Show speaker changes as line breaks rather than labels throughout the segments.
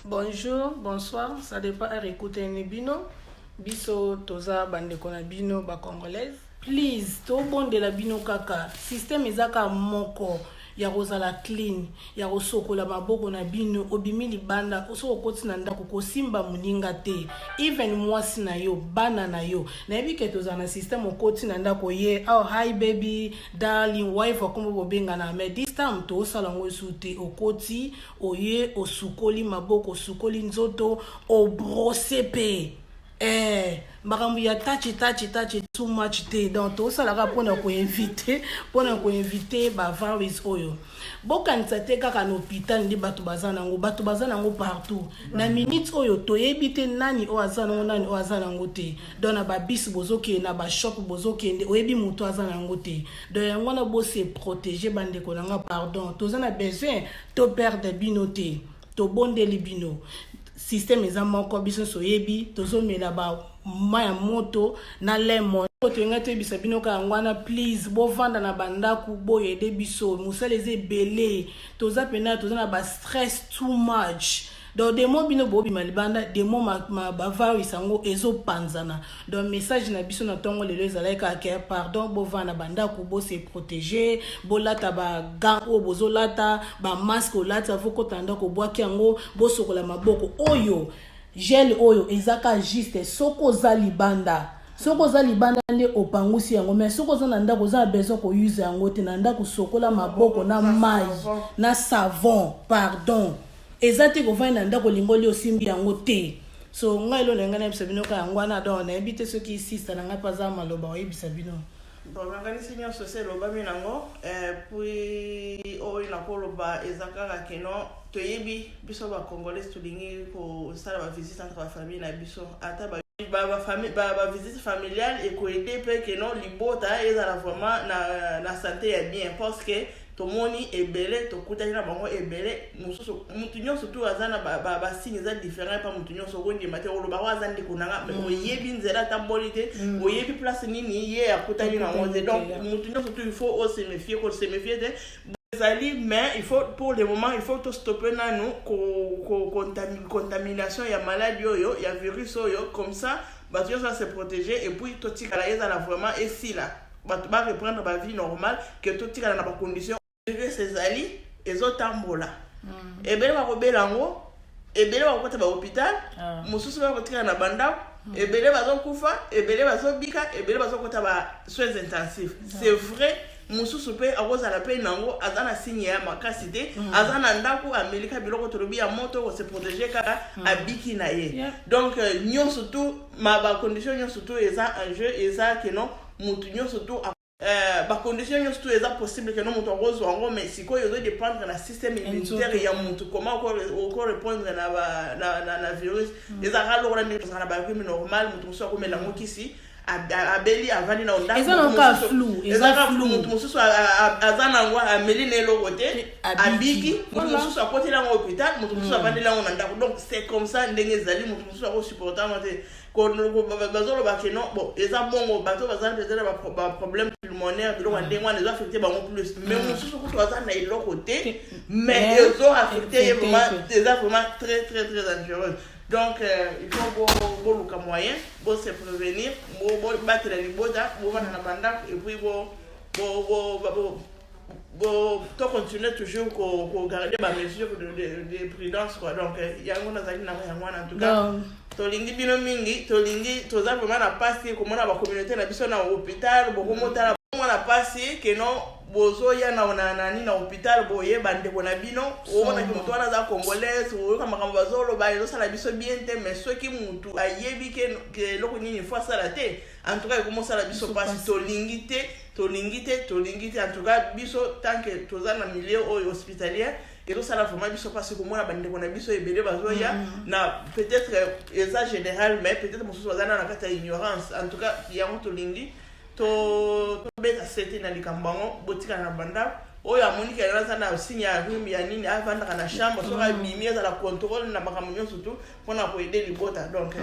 Bonjour, bonsoir, ça dépend heure ekutani bino. Biso toza bandeko na bino ba congolaise. Please, tobondela bino kaka. Système eza kaka moko ya kozala clean, ya kosokola maboko na bino, obimi libanda, soki okoti na ndako kosimba moninga te, even mwasi na yo, bana na yo. Nayebi ke tozala na système okoti na ndako ye, oh hi baby, darling, wife akombo bobengana, mais this time tosala yango esu te. Okoti, oye, osukoli maboko, osukoli nzoto, obrose pe. Makambo ya touch touch touch too much te. Donc tosalaka mpona koinvite bavirus oyo. Bokanisa te kaka na hôpital nde bato baza nango, bato baza nango partout. Na minute oyo toyebi te nani oyo aza nango, nani oyo aza nango te. Donc na babus bozokende, na bashop bozokende, oyebi moto aza nango te. Donc yango wana bose protéger, bandeko na nga, pardon. Toza na besoin toperdre bino te. Tobondeli bino, système eza moko, biso nyonso oyebi, tozomela bama ya moto na lemon. Toyenga toyebisa bino kaka yango wana. Please, bovanda na bandako, boyede biso, mosala eza ebele, toza mpena, toza na bastress too much. Donc demo bino bobima libanda, demo bavirus yango ezopanzana. Donc message na biso na ntongo lelo ezalaki kaka ke pardon, bovanda bandako, bose protéger, bolata bagants oyo bozolata, bamasque olati avokota na ndako, obwaki yango, bosokola maboko. Oyo gel oyo eza ka juste soki oza libanda, soki oza libanda nde opangusi yango, mais soki oza na ndako, oza na besoin kouse yango te. Na ndako, sokola maboko na mai na savon, pardon. Eza te kovandi na ndako, olingi olia, osimbi yango te. So ngai elo na ngai nayebisa bino ka yango wana. Donc nayebi te soki sister na ngai mpe aza maloba oyebisa bino.
Bon, nakanisi nyonso se elobami nango. Puis oyo nakoloba eza kaka keno toyebi biso bacongolais tolingi kosala bavisite entre bafamille na biso, ata bavisite familiale ekoaider mpe keno libota ezala vraiment na santé ya bien, parce que tomoni ebele, tokutani na bango ebele mosusu. Mutu nyonso tu aza na basigne eza différent mpa mutu nyonso. Okondima te, oloba oyo aza ndeko na nga, mais oyebi nzela atamboli te, oyebi place nini ye akutani nango te. Donc mutu nyonso tu, il faut ose méfier. Kose méfier te ezali, mais il faut, pour le moment, il faut tostopper nanu contamination ya maladie oyo, ya virus oyo. Comme ça bato nyonso base protéger et puis totikala, ezala vraiment esila, bato bareprendre bavie normale, ke totikala na bacondition. Virus ezali, ezotambola, ebele bakobela yango, ebele bakokota bahôpital, mosusu bakotikala na bandako, ebele bazokufa, ebele bazobika, ebele bazokota ba soins intensifs. C'est vrai, mosusu mpe akozala mpe nango, aza na signe ya makasi te, aza na ndako, amelika biloko tolobi ya moto, kose protéger kaka, abiki na ye. Donc nyonso tu ma bacondition nyonso tu eza en jeu, eza keno motu nyonso tu, bacondition nyonso tu eza possible keno moto akozwa yango. Mais sikoyo ezodépendre na système immunitaire ya motu, comment okorépondre na virus. Ezalaka lokola ndenge tozalaka na barhume normal, moto mosusu akomela yango kisi, abeli, avandi na
ndako.
Ezaka flou. Moto mosusu aza nango, ameli na eloko te, abiki. Moto mosusu akoteli yango hôpital, moto mosusu avandeli yango na ndako. Donc c'est comme ça ndenge ezali. Moto mosusu akosupporter yango te. Bazoloba ke non, bon, eza bongo, bato baza peut-être na baproblème pulmonaire, biloko ya ndenge wana ezoaffecte bango plus, mais mosusu kutu aza na eloko te, mais ezoaffecte ye vraiment, eza vraiment très très très dangereux. Donc il faut boluka moyen bose prévenir, bobatela libota, bovanda na bandako et puis bo to continuer toujours ko garder ba mesure de prudence, quoi. Donc yango nazali nango, yango wana. En tout cas tolingi bino mingi, tolingi, toza vraiment na pasi komona bacommunauté na biso na hôpital. Bokomotala mwana pasi keno bozoya na nani na hôpital, boyeba ndeko na bino, omonaki motu wana aza congolaise, oyoka makambo bazoloba, ezosala biso bien te. Mais soki mutu ayebi ke eloko nini fo asala te, en tout cas ekomosala biso mpasi. Tolingi te, tolingi te, tolingi te. En tout cas biso, tant que toza na milieu oyo hospitalier, ezosala vraiment biso mpasi komona bandeko na biso ebele bazoya na, peut-être eza général, mais peut-être mosusu baza na kati ya ignorance. En tout cas yango tolingi tobeta sete na likambo yango. Botikala na bandako. Oyo amoni ke aza na signe ya rhume ya nini, avandaka na chambre. Soki abimi, ezala contrôle na makambo nyonso tu mpona koaider libota. Donc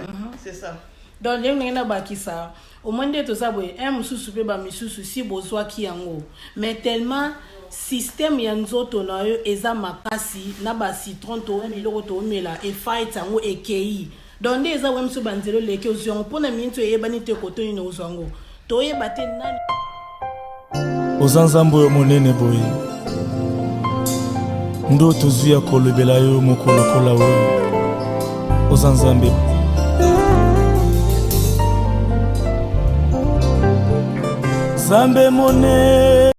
c'est ça.
Donc ndenge ndenge nabakisa, omoi nde toza boye, un mosusu mpe bamisusu si bozwaki yango, mais tellement système ya nzoto na yo eza makasi na bacitron to biloko toomela, efight yango, ekei. Donc nde eza boye, mosusu banzela oleki, ozwi yango mpona miniti oyebani te koto nini ozwa yango, toyeba te nani.
Oza Nzambe oyo monene boye, nde tozwi ya kolobela yo moko lokola oyo oza Nzambe. Nzambe monene.